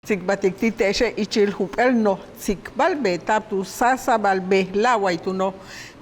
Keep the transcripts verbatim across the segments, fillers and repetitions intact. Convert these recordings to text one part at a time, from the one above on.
Tsikbaltik ti' te'exe' ichil jump'éel noj tsikbal beeta'ab tu sáasabal bejla'e' way tu noj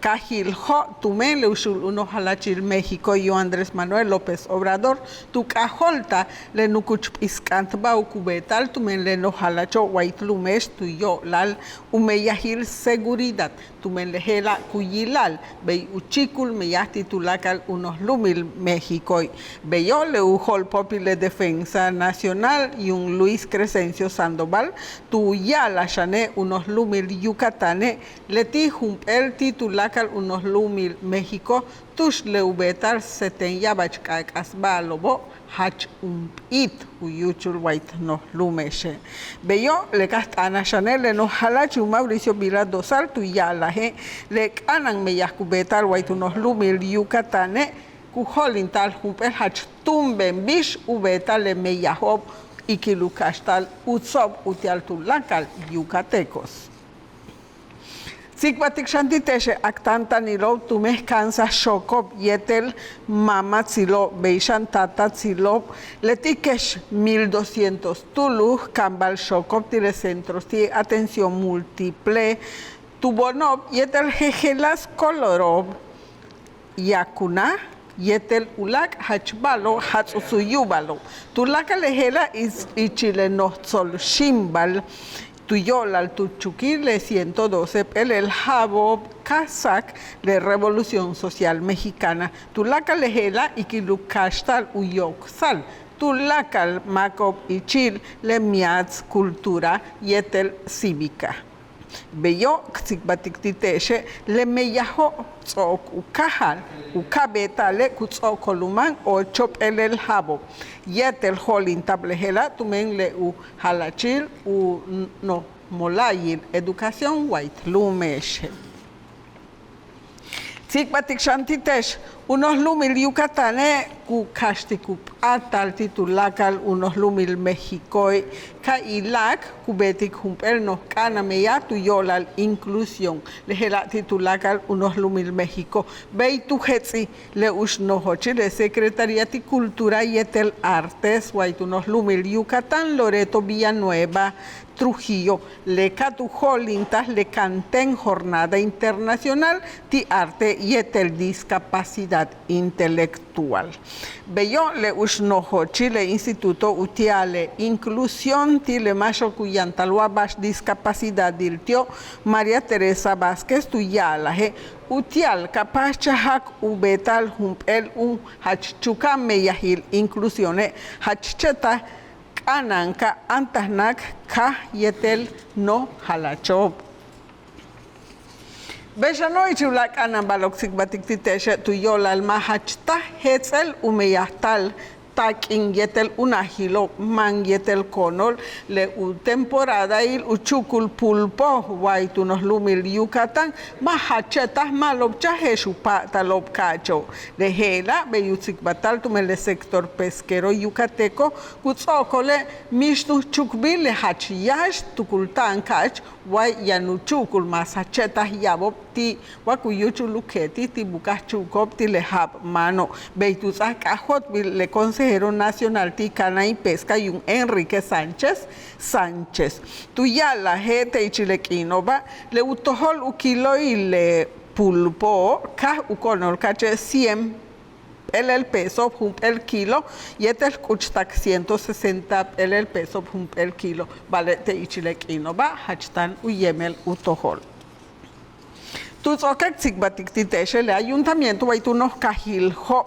kaajil Jo' tumen le u xu'ul u noj jala'achil México yu'un Andrés Manuel López Obrador tu k'ajóoltaj le nukuch p'isk'antba'ob ku beeta'al tumen le noj jala'acho' way t lu'ume'ex tu yo'olal u meyajil seguridad tumen le je'ela' ku yila'al bey u chíikul meyaj ti' tuláakal u noj lu'umil Méxicoe'. Beyo' le u jo'olpóopil le Defensa Nacional yu'un Luis Crescencio Sandoval tu ya'alaj xane' u noj lu'umil Yucatane' leti' jump'éel ti' tuláakal u noj lu'umil México tu'ux le u beeta'al seten ya'abach k'aak'as ba'alo'obo' jach jump'íit u yúuchul way t noj lu'ume'exe'. Beyo' le ka t'aanaj xane' le noj jala'ach yu'un Mauricio Vila Dosal tu ya'alaje' le k'a'ana'an meyaj ku beeta'al way tu noj lu'umil Yucatane' ku jo'olinta'al jump'éel jach túumben bix u beeta'al le meyajo'ob ikil u kaxta'al utso'ob uti'al tuláakal yucatecos. Tsikbaltik xan ti' te'exe' k táantanilo'ob tumen k ka'ansaj xooko'ob yéetel maamatsilo'ob bey xan taatatsilo'ob leti' kex mil doscientos túulul kaambal xooko'ob ti' le centros ti' atención múltiple tu bono'ob yéetel jejeláas coloro'ob yakunaj yéetel uláak' jach ba'alo'ob jats'uts u yu'ubalo'ob. Tuláakal le je'ela' ichil le noj tsol xíimbal tu yo'olal tu chukil le ciento doce p'éelel ja'abo'ob ka sáak le Revolución Social Mexicana. Tuláakal le je'ela' ikil u kaxta'al u yoksa'al tuláakal máako'ob ichil le miats cultura yéetel cívica. Beyo' k tsikbaltik ti' te'exe' le meyajo' ts'o'ok u káajal u ka' beeta'ale' ku ts'o'okol u máan ocho p'éelel ja'abo'ob yéetel jo'olinta'ab le je'ela' tumen le u jala'achil u noj mola'ayil educación way t lu'ume'exe'. Tsikbaltik xan ti' te'ex u noj lu'umil Yucatane' ku kaxtik u p'áatal ti' tuláakal u noj lu'umil Méxicoe' ka iláak ku beetik jump'éel noj k'a'ana'an meyaj tu yo'olal inclusión le je'ela' ti' tuláakal u noj lu'umil México bey tu jets'ij le u xnojochil le Secretaría ti' Cultura yéetel Artes way tu noj lu'umil Yucatán Loreto Villanueva Trujillo le ka tu jo'olintaj le kaanten Jornada Internacional ti' Arte yéetel Discapacidad Intelectual. Beyo' le u xnojochil le Instituto uti'al le Inclusión ti' le máaxo'ob ku yantal wa ba'ax discapacidadil ti'o' María Teresa Vázquez tu ya'alaje' uti'al ka páajchajak u beeta'al jump'éel u jach chuka'an meyajil inclusióne' jach che'taj k'a'ana'an ka áantajnak kaaj yéetel noj jala'acho'ob. Bey xano' ichil uláak' k'a'ana'an ba'alo'ob k tsikbaltik ti' te'exe' tu yo'olal ma' jach taj jets'el u meyajta'al taak'in yéetel unajilo'ob máan yéetel koonol le u temporadail u chu'ukul pulpo way tu noj lu'umil Yucatán ma' jach che'taj ma'alobchaj je'ex u pa'atalo'ob ka'acho'ob. Le je'ela' bey u tsikbalta'al tumen le sector pesquero yucateco ku ts'o'okole' mix tu chukbil le jach yáax tukulta'an ka'ach way yaan u chu'ukul mas jach che'taj ya'abo'ob ti' wa ku yúuchul u keetij ti' buka'aj chu'uko'ob ti' le ja'ab máano'. Bey tu ts'áaj k'ajóoltbil le consejero nacional ti' kanáan y pesca yu'un Enrique Sánchez Sánchez tu ya'alaje' te' ichil le k'iino'oba' le u tojol u kiloil le pulpo'o' kaaj u koonol ka'ache' cien p'éelel peso'ob jump'éel kilo yéetel k'uchtak ciento sesenta p'éelel peso'ob jump'éel kilo. Ba'ale' te' ichil le k'iino'oba' jach táan u yéemel u tojol. Tu ts'o'oke' k tsikbaltik ti' te'exe' le ayuntamiento way tu noj kaajil Jo'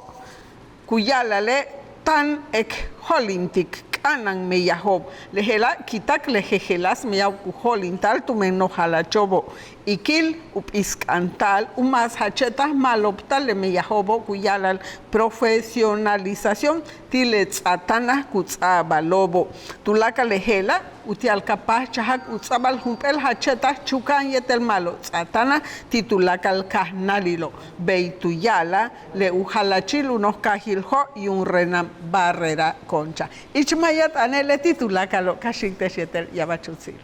ku ya'ala'ale' táan k jo'olintik k'a'ana'an meyajo'ob. Le je'ela' ki'itak le jejeláas meyaj ku jo'olinta'al tumen noj jala'acho'obo' ikil u p'isk'anta'al u mas jach che'taj ma'alobta'al le meyajo'obo' ku ya'ala'al profesionalización ti' le ts'aatáanaj ku ts'a'abalo'obo'. Tuláakal le je'ela' uti'al ka páajchajak u ts'a'abal jump'éel jach che'taj chuka'an yéetel ma'alob ts'aatáanaj ti' tuláakal kajnáalilo'. Bey tu ya'alaj le u jala'achil u noj kaajil Jo' yu'un Renán Barrera Concha. Ich maaya t'aane' leti' tuláakalo' ka xi'ik te'ex yéetel ya'abach utsil.